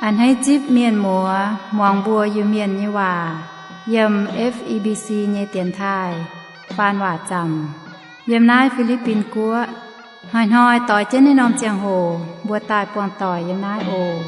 A'hneiv zipv mienh muoz muangx mbuo Iu-Mienh nyei waac yiem F E B C nyei dienx taaih faan waac zaamc yiem naaiv Fi^li^bin Guoqv. Hnoi-hnoi doix jienv naaiv norm ziangh hoc mbuo daaih buangh doic yiem naaiv oc.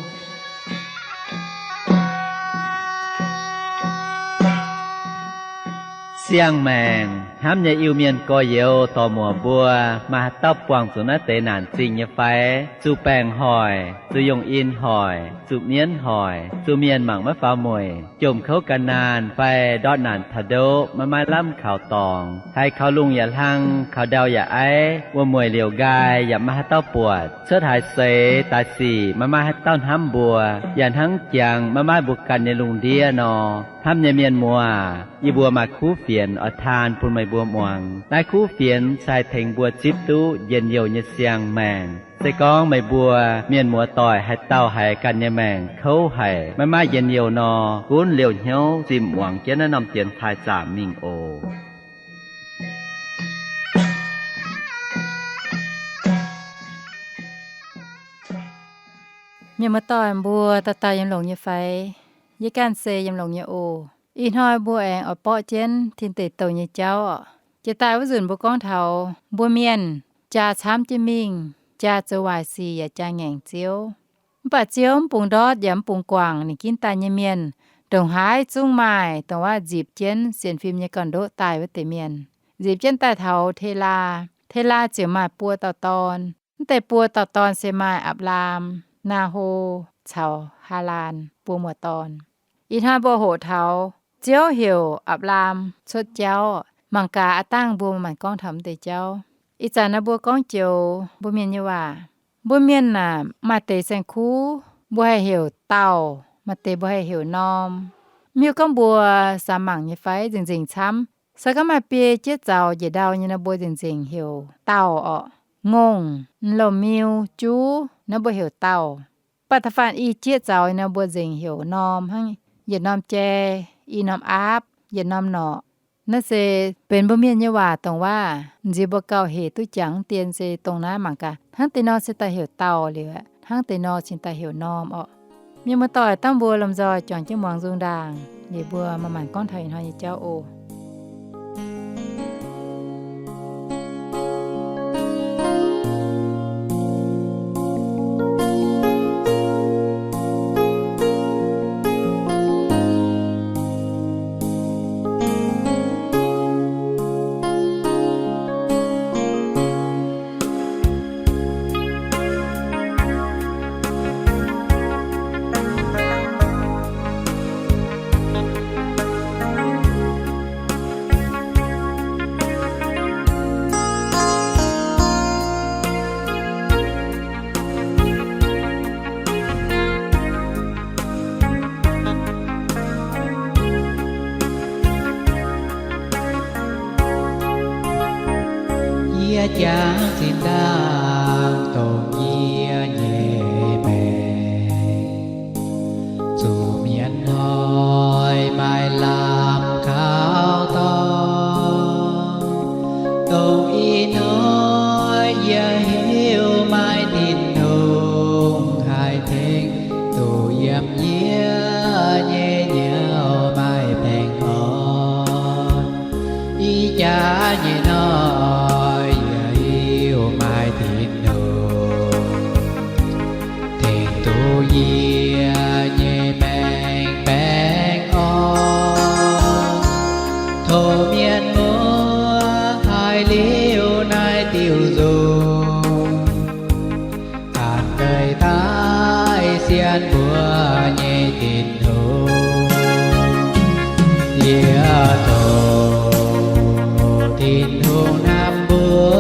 Siang-maengc hnamv nyei Iu-Mienh gorx-youz dorc-muoc mbuo, maaih haaix dauh buangh zuqc naaiv deix naanc zingh nyei fai? Zuqc baengc hoic, zuqc yongh in hoic, zuqc mienv hoic, zuqc mienh mangc maiv faaux mueic, jomc kouv gan naanh fai ndortv naanc taux ndoqv maiv maaih lamh kaux dorngx, haiz kaux lungh yaac hlang, kaux ndau yaac aiv, wuom-mueic liouc nqaai yaac maiv maaih haaix dauh buatc, cuotv haaix seix daaih sic maiv maaih haaix dauh hnamv mbuo, yaac hnangv jangx maiv maaih mbuo ganh nyei lungh ndiev nor. Hnamv nyei mienh muoz, yie mbuo maaih kuv fienx oix taan bun meih mbuo muangx. Naaiv kuv fienx se haih tengx mbuo zipv duqv njien-youh nyei siang-maengc. Se gorngv meih mbuo mienh muoz doic haaix dauh haiz ganh nyei maengc kouv haic, maiv maaih njien-youh nor, gunv liouh hnyouv zimh muangx jienv naaiv norm dienx taaih zaamc mingh oc. Mienh muoz doic mbuo dauh dauh yiem longx nyei fai? Yie ganh se yiem longx nyei oc. Ih hnoi mbuo aengx oix borqv jienv tin deic douh nyei jauv oc. Jiex daaih wuov nzunc mbuo gorngv taux mbuo mienh jaa camv jienv mingh, jaa zoux waaic sic yaac jaa ngaengc Ziouv. Mv baac Ziouv mv bungx ndortv yaac mv bungx guangc ninh ginv daaih nyei mienh, ndongc haaix zungv maaih dongh wuov nzipc jienv sienx fim nyei gauh ndoqv daaih wuov deix mienh. Nzipc jienv daaih taux Telaa, Telaa ziouc maaih buo dauh dorn. Mv deix buo dauh dorn se maaih Apc^laam, Naa^ho caux Haalaan buo muoz-dorn. Ih hnoi mbuo hoqc taux Ziouv heuc Apc^laam cuotv jauv. Mangc gaax aav dangh mbuo maanc gorngv taux mv deix jauv. Ih zanc naaiv mbuo gorngv joux mbuo mienh nyei waac. Mbuo mienh aah, maaih deix saeng-kuv mbuo haih heuc dauh, maaih deix mbuo haih heuc norm. Mv hiuv gorngv mbuo samx mangc nyei fai nzengc-nzengc camv. Se gorngv maaih biei jieqv zaux njiec ndau nyei nor, mbuo nzengc-nzengc heuc dauh orqc. Ngongh, loz-miu, juv, naaiv mbuo heuc dauh. Mv baac da'faanh i jieqv zaux nor, mbuo nzengc heuc norm hnangv, yietc norm jai, i norm aapv, yietc norm norqc. Naaiv se benx mbuo mienh nyei waac dongh waac, m'nziex mbuo gauh hec duqv jangx dien se dongh naaiv mangc gaax, hnangv deix nor cingx daaih heuc dauh liuz aqv, hnangv deix nor cingx daaih heuc norm orqc. Mienh muoz-doic, dangh mbuo lomh nzoih juangc jienv muangx nzung ndaangc, liuz mbuo manc-manc gorngv taux ih hnoi nyei jauv oc. Yie jangx zinh ndaangc dongh yie nyei maengc, zuqc mienh hnoi maaih lamh kaux dorngx. Dongh ih hnoi yie hiuv maaih Tin-Hungh haih tengx duqv yiem yie nyei hnyouv maaih baengh orn. Ih jaax nyei hnoi yie hiuv maaih Tin-Hungh tengx duqv yie nyei maengc baengh orn. Tov mienh muoz haiz liuz naaiv diuh nzung, ganh deix daaih sienx mbuo nyei Tin-Hungh. Yie tov Tin-Hungh hnamv mbuo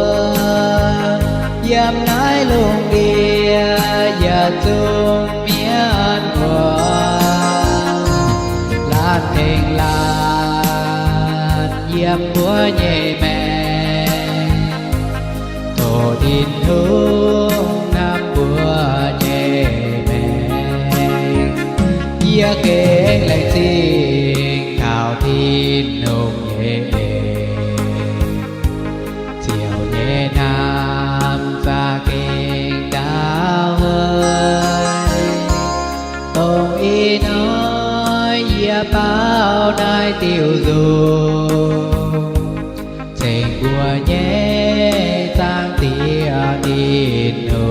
yiem naaiv lungh ndiev yietc zungv mienh muoz, laanh tengx laanh yiem mbuo nyei maengc. Tov Tin-Hungh hnamv mbuo nyei maengc. Yie gengh laengz zingh taux Tin-Hungh nyei eix, ziouc nyei hnamv za'gengh ndau heix. Tov Yie baaux naaiv diuh nzungh, cengx mbuo nyei zaangc Diex Tin-Hungh.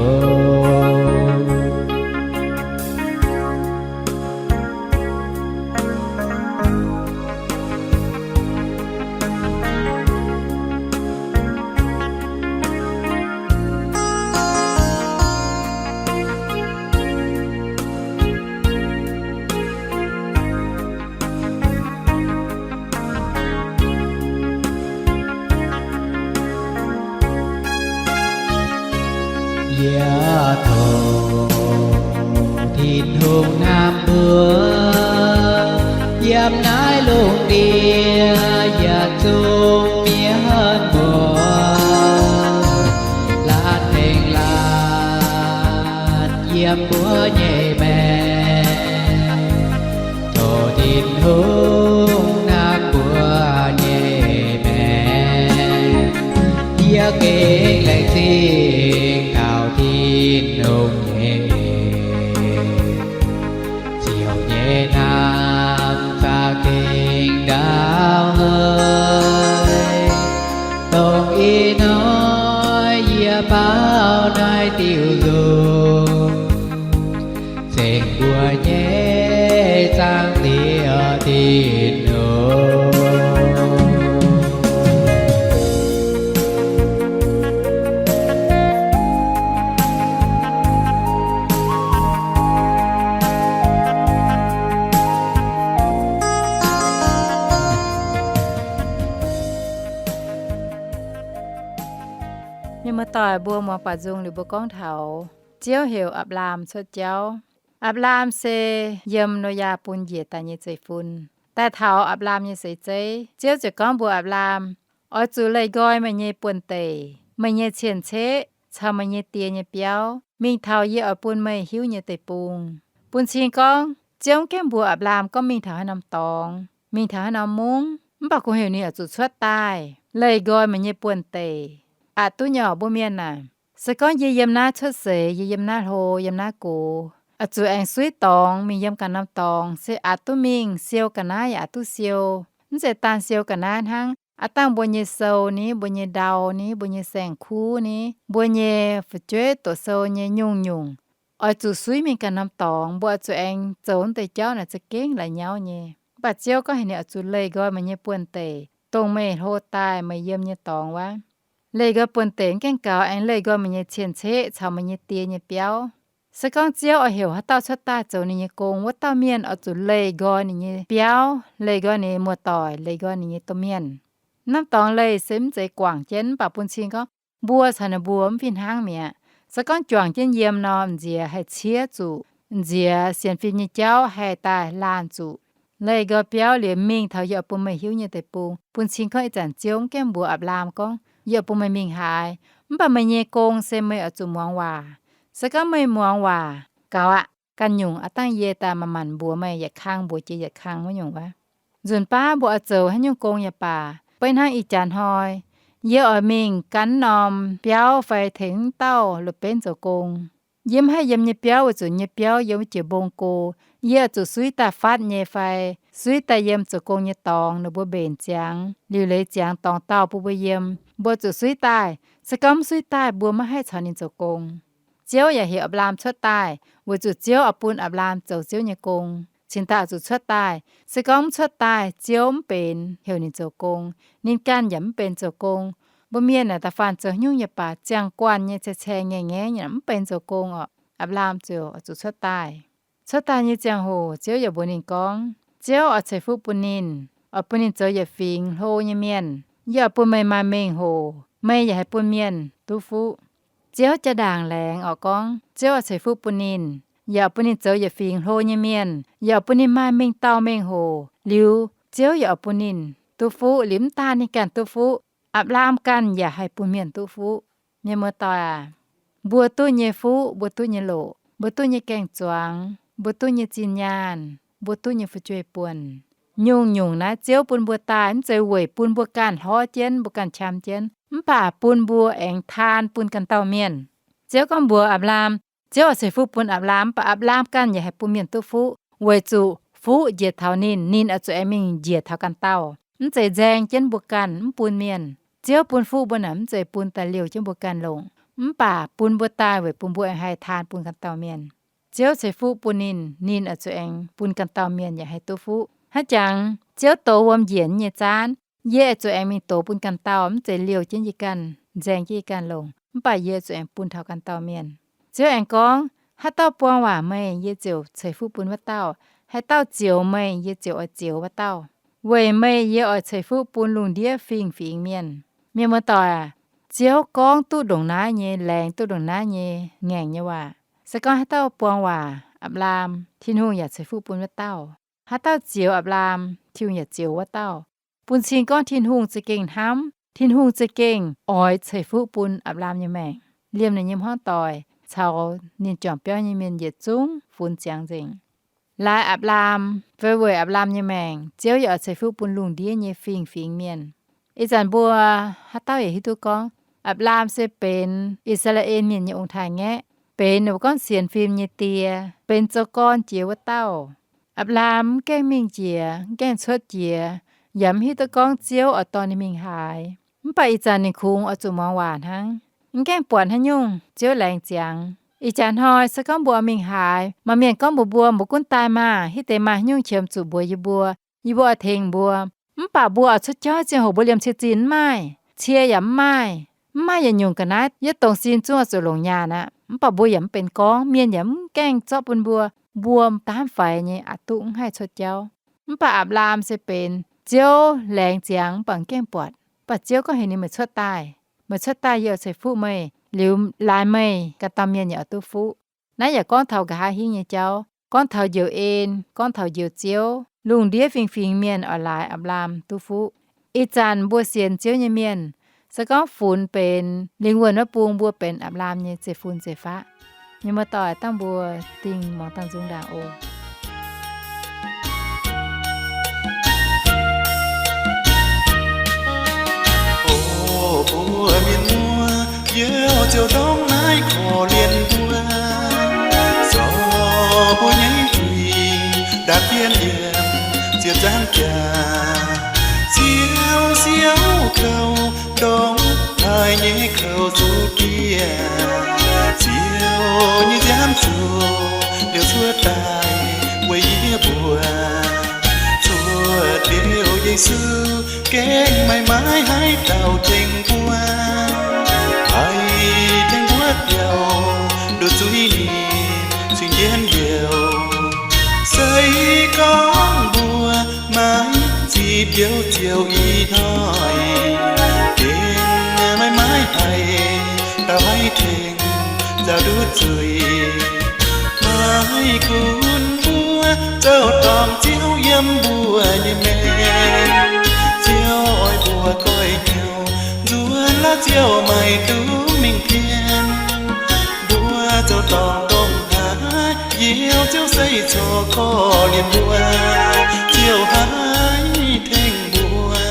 Yie tov Tin-Hungh hnamv mbuo, yiem naaiv lungh ndiev yietc zungv mienh muoz, laatc tengx laatc yiem mbuo nyei maengc. Tov Tin-Hungh hnamv mbuo nyei maengc. Yie gengh laengz zingh taux Tin-Hungh nyei ziouc nyei hnamv za'gengh ndaauv haic. Dongh ih hnoi yie baaux naaiv diuh nzungh, cengx mbuo nyei zaangc Diex Tin-Hungh. Mienh muoz-doic mbuo muangx baac nzung liuz mbuo gorngv taux Ziouv heuc Apc^laam cuotv jauv. Apc^laam se yiem Noyaa bun njiec daaih nyei zeiv-fun. Daaih taux Apc^laam nyei seix zeiv, Ziouv ziouc gorngv mbuox Apc^laam, Oix zuqc leih nqoi meih nyei buonv-deic, meih nyei cien-ceqv caux meih nyei die nyei biauv mingh taux yie oix bun meih hiuv nyei deic-bung. Bun cing gorngv Ziouv mv gaengh mbuox Apc^laam gorngv mingh taux haaix norm dorngx, mingh taux haaix norm mungv, mv baac kungx heuc ninh oix zuqc cuotv daaih leih nqoi meih nyei buonv-deic. Aqc duqv nyei orqc, mbuo mienh aac. Se gorngv yie yiem naaiv cuotv seix, yie yiem naaiv hlo, yiem naaiv gox, oix zuqc aengx suiv dorngx mingh yiem ganh norm dorngx, se aqc duqv mingh siou ga'naaiv yaac aqc duqv siou. Mv zeiz daan siou ga'naaiv hnangv, aav dangh mbuo nyei sou ni, mbuo nyei ndau ni, mbuo nyei saeng-kuv ni, mbuo nyei fu'jueiv doqc sou nyei nyungc-nyungc, oix zuqc suiv mingh ganh norm dorngx. Mbuo oix zuqc aengx zoux wuov deix jauv naaic za'gengh la'nyauv nyei. Mv baac Ziouv gorngv heuc ninh oix zuqc leih nqoi meih nyei buonv-deic, dongh meih hlo daaih meih yiem nyei dorngx wuov. Leih nqoi buonv-deic mv gaengh gaux, aengx leih nqoi meih nyei cien-ceqv caux meih nyei die nyei biauv. Se gorngv Ziouv oix heuc haaix dauh cuotv daaih zoux ninh nyei gong, wuov dauh mienh oix zuqc leih nqoi ninh nyei biauv, leih nqoi ninh nyei muoz-doic, leih nqoi ninh nyei domh mienh. Norm dorngx leih se mv zeiz guangc jienv, mv baac bun cing gorngv mbuo caux ninh mbuo mv fih hnangv mi'aqv. Se gorngv juangc jienv yiem nor, m'nziex haih ciev zuqc, m'nziex sienx fim nyei jauv haih daaih laanh zuqc. Leih nqoi biauv liuz mingh taux yie oix bun meih hiuv nyei deic-bung. Bun cing gorngv ih zanc Ziouv mv gaengh mbuox Apc^laam gorngv, Yie oix bun meih mingh haaix. Mv baac meih nyei gong se meih oix zuqc muangx waac. Se gorngv meih muangx waac, gaux aqv. Ganh nyungc aav dangh yie daaih manc-manc mbuox meih yietc kang, mbuox jiex yietc kang wuov nyungc wuov. Nzunc baav mbuo oix zoux haaix nyungc gong yaac baac, beiv hnangv ih jaax hnoi, yie oix mingh gan norm biauv fai tengx wuov dauh loz-benv zoux gong. Yie mv haih yiem nyei biauv weic zuqc nyei biauv yiem wuov jiex mbong go. Yie oix zuqc suiv daaih fatv nyei fai suiv daaih yiem zoux gong nyei dorngx, ninh mbuo mbenc ziangx, liuc leiz ziangx dorngx dauh bun mbuo yiem. Mbuo zuqc suiv daaih. Se gorngv mv suiv daaih, mbuo maiv haih caux ninh zoux gong. Ziouv yaac heuc Apc^laam cuotv daaih, weic zuqc Ziouv oix bun Apc^laam zoux Ziouv nyei gong. Cingx daaih oix zuqc cuotv daaih. Se gorngv mv cuotv daaih, Ziouv mv benx heuc ninh zoux gong. Ninh ganh yaac mv benx zoux gong. Mbuo mienh naaic da'faanh zoux haaix nyungc yaac baac, ziangh guanh nyei, caeng-caeng ngaengc ngaengc, mv benx zoux gong orqc. Apc^laam ziouc oix zuqc cuotv daaih. Cuotv daaih nyei ziangh hoc Ziouv yaac mbuox ninh gorngv, Ziouv oix ceix fuqv bun ninh, oix bun ninh zoux yietc fingx hlo nyei mienh. Yie oix bun meih maaih mengh hoc, meih yaac haih bun mienh duqv fuqv. Ziouv jaa-ndaangc laengz orqc gorngv Ziouv oix ceix fuqv bun ninh, yaac bun ninh zoux yietc fingx hlo nyei mienh, yaac bun ninh maaih mengh dauh mengh hoc. Liuz Ziouv yaac oix bun ninh duqv fuqv. Liuz mv daan ninh ganh duqv fuqv, Apc^laam ganh yaac haih bun mienh duqv fuqv. Mienh muoz-doic aac, mbuo duqv nyei fuqv, mbuo duqv nyei loqc, mbuo duqv nyei gaeng-zuangx, mbuo duqv nyei zinh nyaanh, mbuo duqv nyei fu'jueiv-buonc, nyungc-nyungc naaiv Ziouv bun mbuo daaih mv zeiz weic bun mbuo ganh hlorv jienv, mbuo ganh qam jienv, mv baac bun mbuo aengx taan bun ganh dauh mienh. Ziouv gorngv mbuox Apc^laam, Ziouv oix ceix fuqv bun Apc^laam, mv baac Apc^laam ganh yaac haih bun mienh duqv fuqv, weic zuqc fuqv njiec taux ninh, ninh oix zuqc aengx mingh njiec taux ganh dauh. Mv zeiz nzaeng jienv mbuo ganh mv bun mienh. Ziouv bun fuqv mbuo naaic mv zeiz bun daaih liouh jienv mbuo ganh longc, mv baac bun mbuo daaih weic bun mbuo aengx haih taan bun ganh dauh mienh. Ziouv ceix fuqv bun ninh, ninh oix zuqc aengx bun ganh dauh mienh yaac haih duqv fuqv. Hnangv jangx Ziouv dox wuom njiec nyei zaanv, yie oix zuqc aengx mingh dox bun ganh dauh, mv zeiz liouh jienv yie ganh, nzaeng jienv yie ganh longc, mv baac yie oix zuqc aengx bun taux ganh dauh mienh. Ziouv aengx gorngv, haaix dauh buang waac meih, yie ziouc ceix fuqv bun wuov dauh. Haaix dauh zioux meih, yie ziouc oix zioux wuov dauh. Weic meih yie oix ceix fuqv bun lungh ndiev fingx-fingx mienh. Mienh muoz-doic aac, Ziouv gorngv duqv ndongc naaiv nyei, laengz duqv ndongc naaiv nyei ngaengc nyei waac. Se gorngv haaix dauh buang waac Apc^laam, Tin-Hungh yaac ceix fuqv bun wuov dauh. Haaix dauh zioux Apc^laam, Tin-Hungh yaac zioux wuov dauh. Bun cing gorngv Tin-Hungh za'gengh hnamv, Tin-Hungh za'gengh oix ceix fuqv bun Apc^laam nyei maengc, liemh ninh nyei hmuangv doic caux ninh juangc biauv nyei mienh yietc zungv funx ziangx nzengc. Laaix Apc^laam fai weic Apc^laam nyei maengc, Ziouv yaac oix ceix fuqv bun lungh ndiev nyei fingx-fingx mienh. Ih zanc mbuo haaix dauh yaac hiuv duqv gorngv, Apc^laam se benx I^saa^laa^en Mienh nyei ong-taaix-ngaeqv, benx ninh mbuo gorngv sienx fim nyei die, benx zoux gorn jiex wuov dauh. Apc^laam mv gaengh mingh jiex, mv gaengh cuotv jiex, yaac mv hiuv duqv gorngv Ziouv oix dorh ninh mingh haaix. Mv baac ih zanc ninh kungx oix zuqc muangx waac hnangv, mv gaengh buatc haaix nyungc Ziouv laengz ziangx. Ih jaax hnoi se gorngv mbuo oix mingh haaix, maaih mienh gorngv mbuox mbuo, mbuo gunv daaih maah! Hitv deix maaih haaix nyungc qiemx zuqc mbuox yie mbuo, yie mbuo oix tengx mbuo. Mv baac mbuo oix cuotv jauv ziangh hoc mbuo liemh cie zinh mv maaih, cie yaac mv maaih, mv maaih yietc nyungc ga'naaiv. Yietv dongh sin zungv oix zuqc longc nyaanh aqv. Mv baac mbuo yaac mv benx gorngv, mienh yaac mv gaengh zorqv bun mbuo, mbuo daamv faix nyei aqc duqv mv haih cuotv jauv. Mv baac Apc^laam se benx Ziouv laengz ziangx mv baac mv gaengh buatc. Mv baac Ziouv gorngv heuc ninh, meih cuotv daaih. Meih cuotv daaih yie oix ceix fuqv meih, liuz laaix meih ganh dauh mienh yaac oix duqv fuqv. Naaiv yaac gorngv taux nqa'haav hingv nyei jauv, gorngv taux njoux en, gorngv taux njoux Ziouv. Lungh ndiev fingx-fingx mienh oix laaix Apc^laam duqv fuqv. Ih zanc mbuo sienx Ziouv nyei mienh, se gorngv funx benx lingh wuonh wuov bung, mbuo benx Apc^laam nyei zeiv-fun zeiv-faqv. Mienh muoz-doic, dangh mbuo dingh muangx dangh nzung ndaangc oc. O mbuo mienh muoz, Ziouv ziouc ndongc naaiv korv-lienh mbuo, zorc mbuo nyei fingx ndaapv jienv yiem ziepc nzaangc jaax. Ziouv siouc kouv ndongc haaix nyei kouv zuqc diev, Ziouv nyei nziaamv zuqc liouc cuotv daaih weic yie mbuo. Cuotv liouc Yesu gengh maaih maiv haaix dauh tengx mbuo, haih tengx mbuo biaux nduqc zuiz nyei cing jienv youc. Se gorngv mbuo maiv ziqc Ziouv Ziouv ih hnoi, gengh maaih maiv haaix dauh haih tengx nzaaux nduqc zuiz. Maiv gunv mbuo zoux dorngc Ziouv yiem mbuo nyei maengc, Ziouv oix mbuo goiv hnyouv nzuonx laav Ziouv maiv dungx mingh pien. Mbuo zoux dorngc ndongc haaix, Ziouv, Ziouv se corc korv-lienh mbuo, Ziouv haih tengx mbuo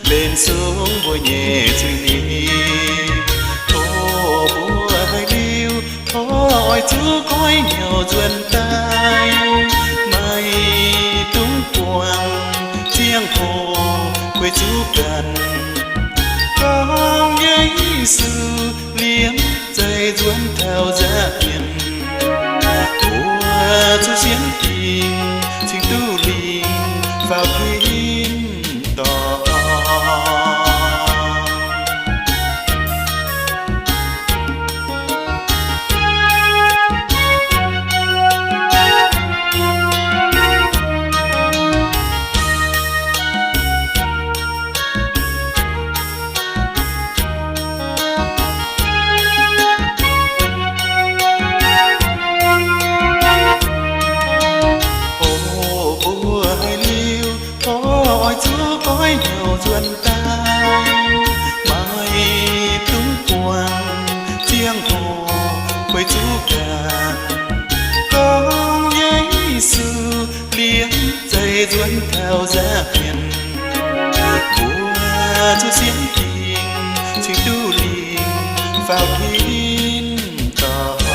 mbenc sung mbuo nyei zuiz nyei. Tov mbuo haiz liuz, tov oix zuqc goiv hnyouv nzuonx daaih, maiv dungx buangh ziangh hoc guei zuqc ganh. Gorngv Yesu liemh zeih nzuonx taux nza'hmien, mbuo zuqc sienx dingc cingx duqv lingc faaux tin-dorngh. O mbuo haiz liuz, tov oix zuqc goiv hnyouv nzuonx daaih, maiv dungx buangh ziangh hoc guei zuqc ganh. Gorngv Yesu liemh zeih nzuonx taux nza'hmien, mbuo zuqc sienx dingc cingx duqv lingc faaux tin-dorngh.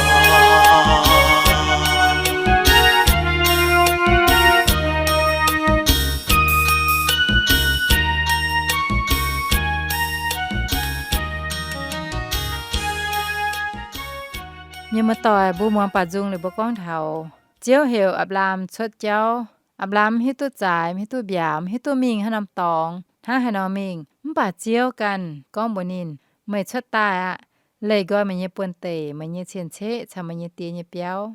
Mienh muoz-doic, mbuo muangx baac nzung liuz mbuo gorngv taux Ziouv heuc Apc^laam cuotv jauv. Apc^laam mv hiuv duqv zaaix, mv hiuv duqv mbiaauc, mv hiuv duqv mingh haaix norm dorngx, hnangv haaix nor mingh. Mv baac Ziouv ganh gorngv mbuox ninh, meih cuotv daaih aqv, leih nqoi meih nyei buonv-deic, meih nyei cien-ceqv caux meih nyei die nyei biauv.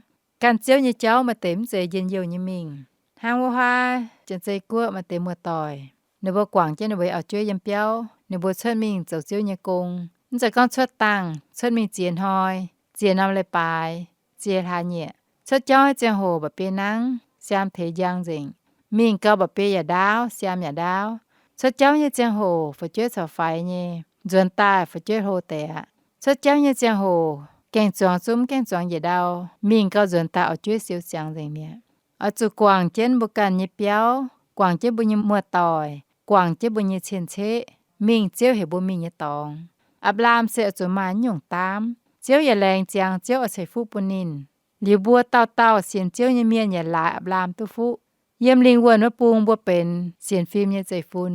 Ganh Ziouv nyei jauv maaih deix mv zeiz njien-youh nyei mingh. Hnangv wuov haav Janx-Zei Guoqv maaih deix muoz-doic, ninh mbuo guangc jienv ninh mbuo nyei auv-jueiv yiem biauv, ninh mbuo cuotv mingh zoux Ziouv nyei gong. Mv zeiz gorngv cuotv dangh, cuotv mingh ziex hnoi, ziex norm leiz-baaix, ziex hlaax nyieqc. Cuotv jauv nyei ziangh hoc mba'biei nangv, siaam teix njang nzengc. Mingh gau mba'biei yaac ndaauv, siaam yaac ndaauv. Cuotv jauv nyei ziangh hoc fu'jueiv caux faix nyei, nzuonx daaih fu'jueiv hlo deix aqv. Cuotv jauv nyei ziangh hoc gaeng-zuangx zungv mv gaeng-zuangx njiec ndau, mingh gau nzuonx daaih auv-jueiv siou ziangx nzengc mi'aqv. Oix zuqc guangc jienv mbuo ganh nyei biauv, guangc jienv mbuo nyei muoz-doic, guangc jienv mbuo nyei cien-ceqv, mingh Ziouv heuc mbuo mingh nyei dorngx. Apc^laam se oix zuqc maaih nyungc daamv. Ziouv yaac laengz ziangx, Ziouv oix ceix fuqv bun ninh. Liuz mbuo dauh dauh sienx Ziouv nyei mienh yaac laaix Apc^laam duqv fuqv. Yiem lingh wuonh wuov bung mbuo benx sienx fim nyei zeiv-fun.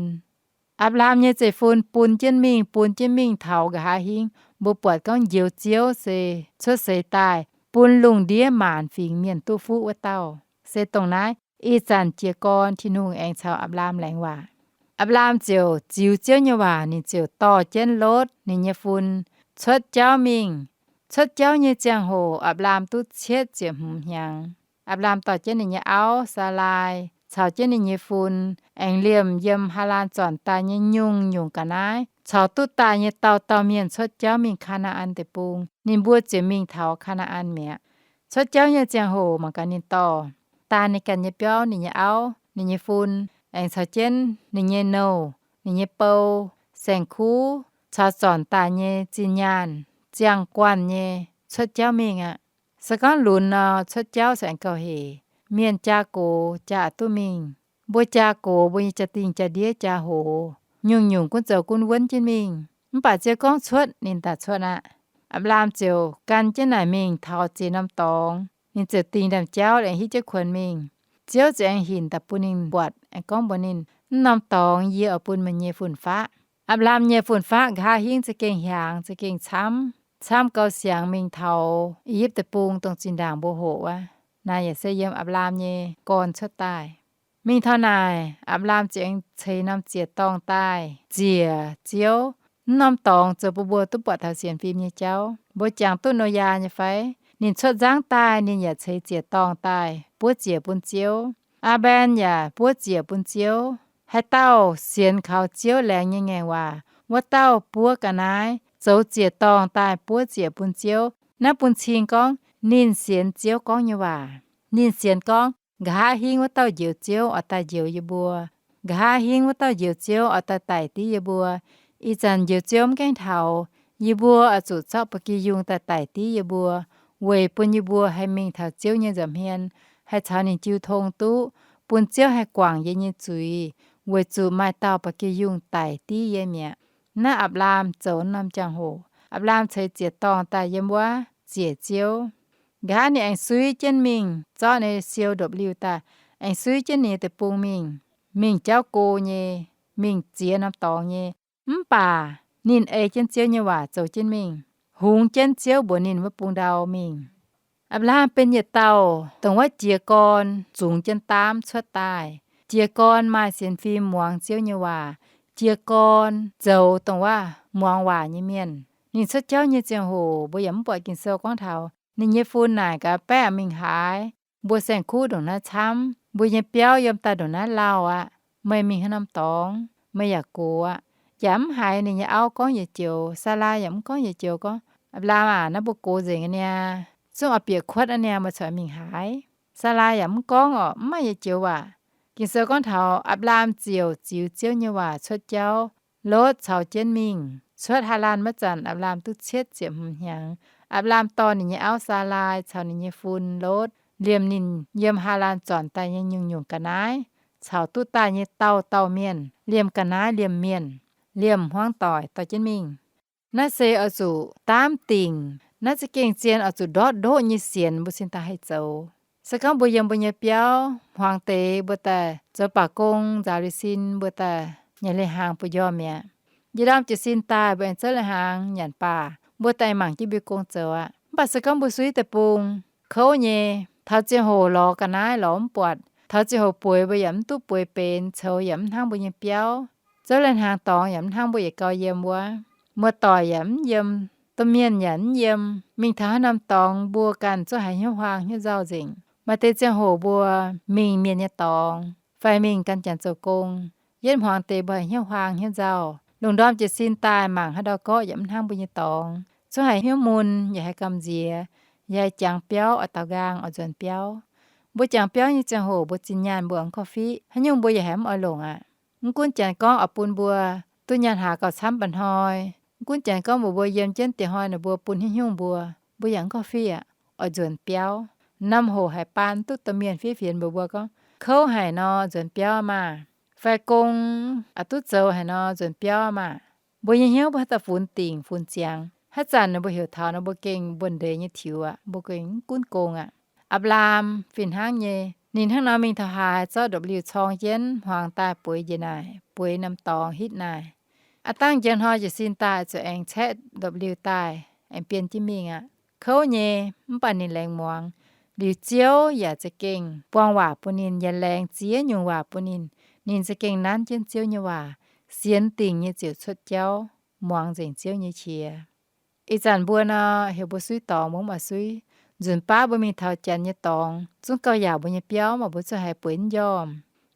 Apc^laam nyei zeiv-fun bun jienv mingh, bun jienv mingh taux nqa'haav hingv mbuo buatc gorngv njoux Ziouv se cuotv seix daaih bun lungh ndiev maanc fingx mienh duqv fuqv wuov dauh. Se dongh naaiv ih zanc jiez gorn Tin-Hungh aengx caux Apc^laam laengz waac. Apc^laam ziouc ziux Ziouv nyei waac, ninh ziouc dorh jienv Lotv ninh nyei fun cuotv jauv mingh. Cuotv jauv nyei ziangh hoc Apc^laam duqv cietv ziepc hmz hnyangx. Apc^laam dorh jienv ninh nyei auv, Saalaai, caux jienv ninh nyei fun aengx liemh yiem Haalaan zornc daaih nyei nyungc-nyungc ga'naaiv caux duqv daaih nyei dauh dauh mienh cuotv jauv mingh Kaa^naa^an Deic-Bung. Ninh mbuo ziouc mingh taux Kaa^naa^an mi'aqv. Cuotv jauv nyei ziangh hoc mangc gaax ninh dorh daan ninh ganh nyei biauv, ninh nyei auv, ninh nyei fun, aengx caux jienv ninh nyei nouh, ninh nyei bou, saeng-kuv, caux zornc daaih nyei zinh nyaanh, ziangh guanh nyei cuotv jauv mingh aqv. Se gorngv lunx nor, cuotv jauv se aengx gauh hec. Mienh jaa gox jaa aqc duqv mingh. Mbuo jaa gox, mbuo nyei jaa-dingh jaa-ndiev jaa hoz, nyungc-nyungc gunv zoux gunv wuonv jienv mingh. Mv baac Ziouv gorngv cuotv, ninh daaih cuotv aqv. Apc^laam ziouc gan jienv naaic mingh taux ziex norm dorngx. Ninh ziouc dingh ndaamv-jauv aengx hiuv jienv kuonx mingh. Ziouv ziouc aengx hinc daaih bun ninh buatc, aengx gorngv mbuox ninh, Mv norm dorngx yie oix bun meih nyei fun-faqv. Apc^laam nyei fun-faqv nqa'haav hingv za'gengh hiaangx, za'gengh camv, camv gau siangx mingh taux I^yipv Deic-Bung, dongh zinh ndaangc mbuo hoqc wuov. Naaiv yaac se yiem Apc^laam nyei gorn cuotv daaih. Mingh taux naaic, Apc^laam ziouc aengx ceix norm ziec-dorngh daaih ziec Ziouv. Mv norm dorngx zoux bun mbuo duqv buatc taux sienx fim nyei jauv. Mbuo jangx duqv Noyaa nyei fai? Ninh cuotv nzangv daaih, ninh yaac ceix ziec-dorngh daaih buov ziec bun Ziouv. Aa^mben yaac buov ziec bun Ziouv. Haaix dauh sienx kaux Ziouv laengz nyei ngaengc waac, wuov dauh buov ga'naaiv zoux ziec-dorngh daaih buov ziec bun Ziouv. Naaiv bun cing gorngv ninh sienx Ziouv gorngv nyei waac. Ninh sienx gorngv, nqa'haav hingv wuov dauh Njoux Ziouv oix daaih njoux yie mbuo. Nqa'haav hingv wuov dauh Njoux Ziouv oix daaih daic div yie mbuo. Ih zanc Njoux Ziouv mv gaengh taux, yie mbuo oix zuqc zorqv ba'gi yungh daaih daic div yie mbuo, weic bun yie mbuo haih mingh taux Ziouv nyei nza'hmien, haih caux ninh jiu tong duqv, bun Ziouv haih guangc yie nyei zuiz, weic zuqc maaih dauh ba'gi yungh daic div yie mi'aqv. Naaiv Apc^laam zoux norm jangx-hoc, Apc^laam ceix ziec-dorngh daaih yiem wuov ziec Ziouv. Nqa'haav ninh aengx suiv jienv mingh, zorqv ninh siou ndopv-liuh daaih, aengx suiv jienv ninh nyei deic-bung mingh, mingh jauv go nyei, mingh ziex norm dorngx nyei. Mv baac ninh ei jienv Ziouv nyei waac zoux jienv mingh, hungx jienv Ziouv mbuox ninh wuov bung ndau mingh. Apc^laam benx yietc dauh dongh wuov jiez gorn zungx jienv daamv cuotv daaih. Jiez gorn maaih sienx fim muangx Ziouv nyei waac. Jiez gorn zoux dongh wuov muangx waac nyei mienh. Ninh cuotv jauv nyei ziangh hoc mbuo yaac mv buatc Ging-Sou gorngv taux ninh nyei fun naaic gaax, Baeqv mingh haaix? Mbuo saeng-kuv ndongc naaiv camv, mbuo nyei biauv yiem daaih ndongc naaiv lauh aqv. Meih mingh haaix norm dorngx? Meih yaac gox aqv. Yaac mv haiz ninh nyei auv gorngv yietc joux. Saalaa yaac mv gorngv yietc joux gorngv, Apc^laam aac, naaiv mbuo gox nzengc aqv niaa. Zungv oix bieqc kuotv aqv niaa, meih corc mingh haaix? Saalaa yaac mv gorngv orqc, mv maaih yietc joux waac. Ging-Sou gorngv taux Apc^laam ziouc ziux Ziouv nyei waac cuotv jauv. Lotv caux jienv mingh. Cuotv Haalaan maiv zanc, Apc^laam duqv cietv ziepc hmz hnyangx. Apc^laam dorh ninh nyei auv Saalaai caux ninh nyei fun Lotv liemh ninh yiem Haalaan zornc daaih nyei nyungc-nyungc ga'naaiv, caux duqv daaih nyei dauh dauh mienh, liemh ga'naaiv liemh mienh, liemh hmuangv doic dorh jienv mingh. Naaiv se oix zuqc daamv dingc. Naaiv za'gengh zien oix zuqc ndortv ndoqv nyei sienx mbuo cingx daaih haih zoux. Se gorngv mbuo yiem mbuo nyei biauv hmuangx deix mbuo daaih zoux baac gong nzaaux liuz sin, mbuo daaih nyanc leiz-hnaangx bun njormh mi'aqv. Njie ndorm jiez sin daaih mbuo aengx zouv leiz-hnaangx nyanc baac, mbuo daaih mangc jienv mbuo gong zoux aqv. Mv baac se gorngv mbuo suiv deic-bung kouv nyei, taux ziangh hoc lorz ga'naaiv lorz mv buatc, taux ziangh hoc bueix mbuo yaac mv duqv bueix benx, coux yaac mv hnangv mbuo nyei biauv, zouv lai-hnaangx dorngx yaac mv hnangv mbuo yietc gau yiem wuov, muoz-doic yaac mv yiem, domh mienh yaac mv yiem, mingh taux haaix norm dorngx mbuo ganh zungv haiz hnyouv huaang hnyouv nzauh nzengc. Maaih deix ziangh hoc mbuo mingh mienh nyei dorngx fai mingh gan janx zoux gong, yietv hmuangx deix mbuo haiz hnyouv huaang hnyouv nzauh. Lungh ndorm jiez sin daaih mangc haaix ndau gorqv yaac mv hnangv mbuo nyei dorngx, zungv haiz hnyouv mun yaac haiz gamh nziex, yaac haiz jangx biauv oix daaux nqaang oix nzuonx biauv. Mbuo jangx biauv nyei ziangh hoc mbuo zinh nyaanh mbuo mv korv-fiqv, haaix nyungc mbuo yaac haiz mv oix longc aqv. Mv gunv janx gorngv oix bun mbuo duqv nyaanh haaz gauh camv mba'hnoi, mv gunv janx gorngv mbuox mbuo yiem jienv diex hnoi ninh mbuo bun haaix nyungc mbuo, mbuo yaac mv korv-fiqv aqv, oix nzuonx biauv. Naaiv hoc haiz baan duqv domh mienh fiev fienx mbuox mbuo gorngv, kouv haic nor nzuonx biauv maah! Fai gong aqc duqv zoux haic nor nzuonx biauv maah! Mbuo nyei hnyouv mbuo haaix dauh funx dingc funx ziangx, haaix zanc ninh mbuo heuc taux nor mbuo gengh mbuonx ndeic nyei tiux aqv, mbuo gengh mv gunv gong aqv. Apc^laam fih hnangv nyei, ninh hnangv nor mingh taux haaix zorqv ndopv-liuh corng jienv hmuangx daaih bueix njiec naaic, bueix norm dorngx hitv naaic. Aav dangh njang hnoi jiez sin daaih zuqc aengx caeqv ndopv-liuh daaih aengx bienh jienv mingh aqv. Kouv nyei, mv baac ninh laengz muangx. Liuz Ziouv yaac za'gengh buang waac bun ninh, yaac laengz ziex nyungc waac bun ninh. Ninh za'gengh nanv jienv Ziouv nyei waac, sienx dingc nyei ziouc cuotv jauv, muangx nzengc Ziouv nyei qiex. Ih zanc mbuo nor, heuc mbuo suiv dorngx mbuo mv oix suiv. Nzunc baav mbuo mingh taux janx nyei dorngx, zungv gauh yaac mbuo nyei biauv, mv baac mbuo zungv haiz bueix mv njormh.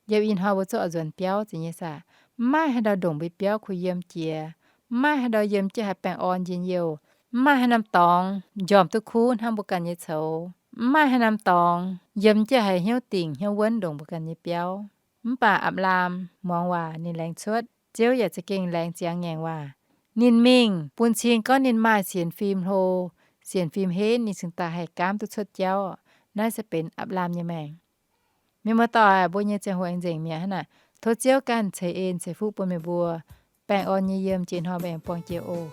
Yiem ih hnoi mbuo zungv oix nzuonx biauv zeiz nyei saah? Mv maaih haaix ndau ndongc mbuo biauv kuh yiem jiex. Mv maaih haaix ndau yiem jienv haiz baengh orn njien-youh. Mv maaih haaix norm dorngx njormh duqv kuv hnangv mbuo ganh nyei coux. Mv maaih haaix norm dorngx yiem jienv haiz hnyouv dingc hnyouv wuonv ndongc mbuo ganh nyei biauv. Mv baac Apc^laam muangx waac ninh laengz cuotv, Ziouv yaac za'gengh laengz ziangx ngaengc waac. Ninh mingh bun cing gorngv ninh maaih sienx fim hlo, sienx fim henv, ninh cingx daaih haih gaamv duqv cuotv jauv. Naaiv se benx Apc^laam nyei maengc. Mienh muoz-doic, mbuo nyei ziangh hoc aengx nzengc mi'aqv hnangv naaic. Tov Ziouv ganh ceix en ceix fuqv bun meih mbuo, baengh orn nyei yiem jiex hnoi mbuo aengx buangh jiex oc.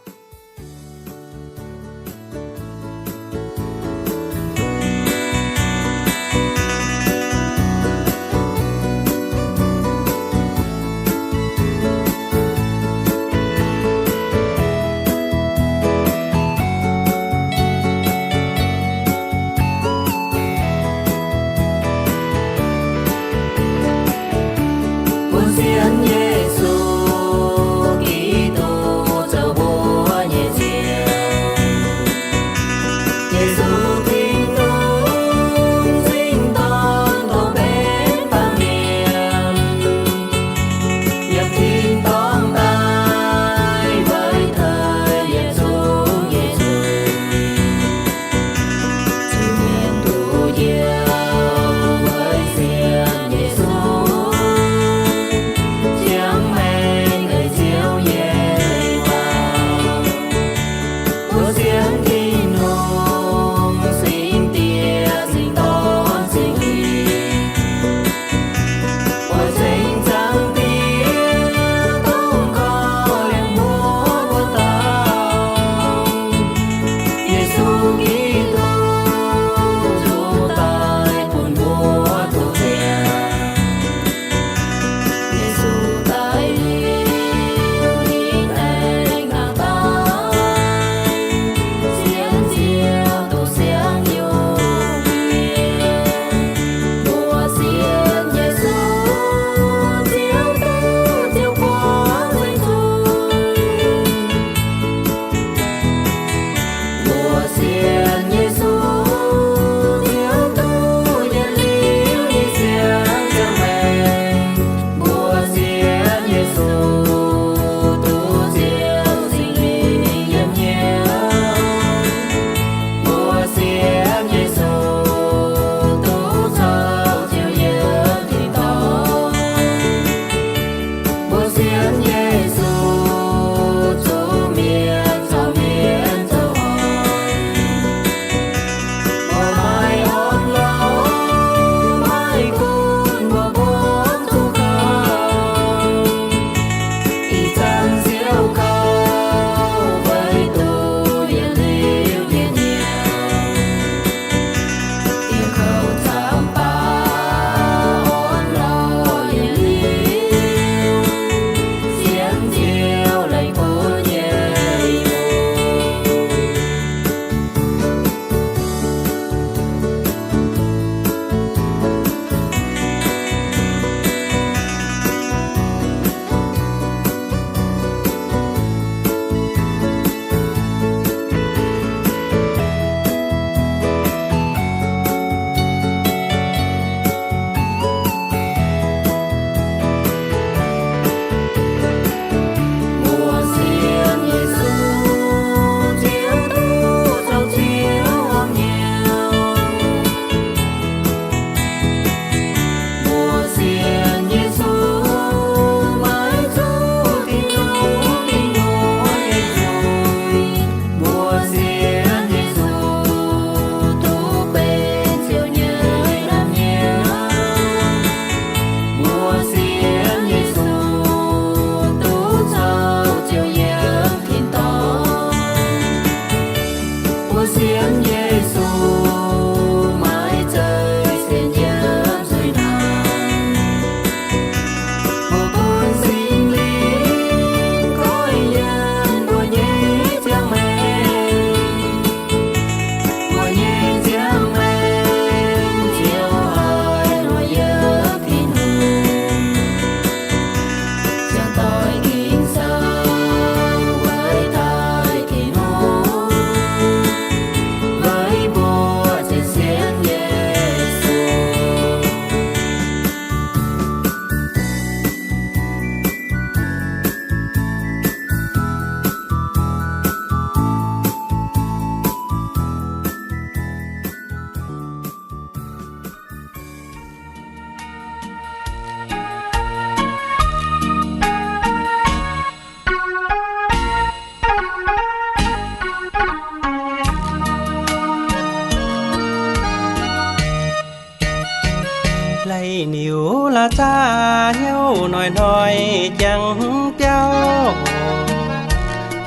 Hnoi-hnoi jangx biauv,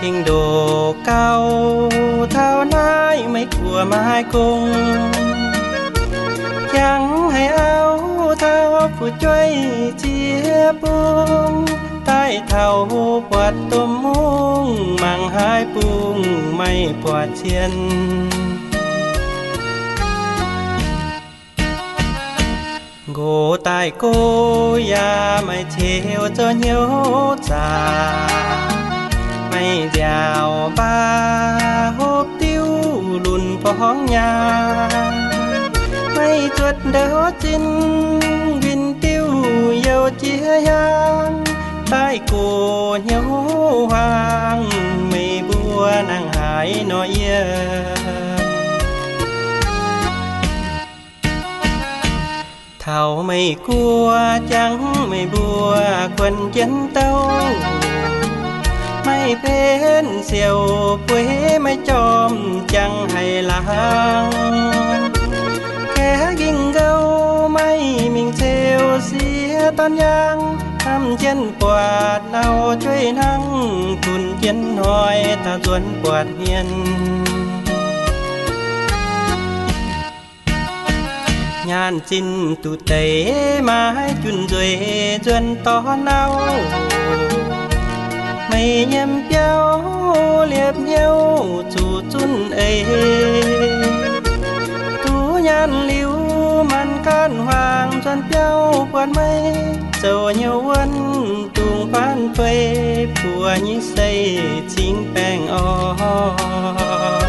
gengh ndoqc gauh taux naaiv meih guoqv maiv gong. Jangx haiz auv taux fu'jueiv ziex bung, daaih taux buatc domh mungv mangc haaix bung maiv buatc cien. Nqox daaih go yaac maaih ceux zoux hnyouv zaqc, maaih nziaauc mbaa hopv diuv lunx borngz nyaah, maaih zuotc ndouv zinh win diuv youh jiex hiaang, daaih gox hnyouv huaang meih mbuo nangc haaix nor yiem. Taux meih guoqv jangx meih mbuo kuonx jienv douv, maaih benx siouc bueix maiv jorm jangx haiz laangz. Kaeqv gingh nqouv maaih mingh ceu siex dorn yaang, hnamv jienv buatc auv-jueiv hnangv, funx jienv hnoi taux nzuonx buatc hmien. Nyaanh zinh duqv deix maiv junh nzueic nzuonx dorn auv, meih nyei biauv liepc hnyouv zuqc zunv eix. Duqv nyaanh liuz maanc gaanv huaang nzuonx biauv buatc meih, zoux hnyouv wuonv dungz faanv fei buoz nyei sei cingx baengh orn.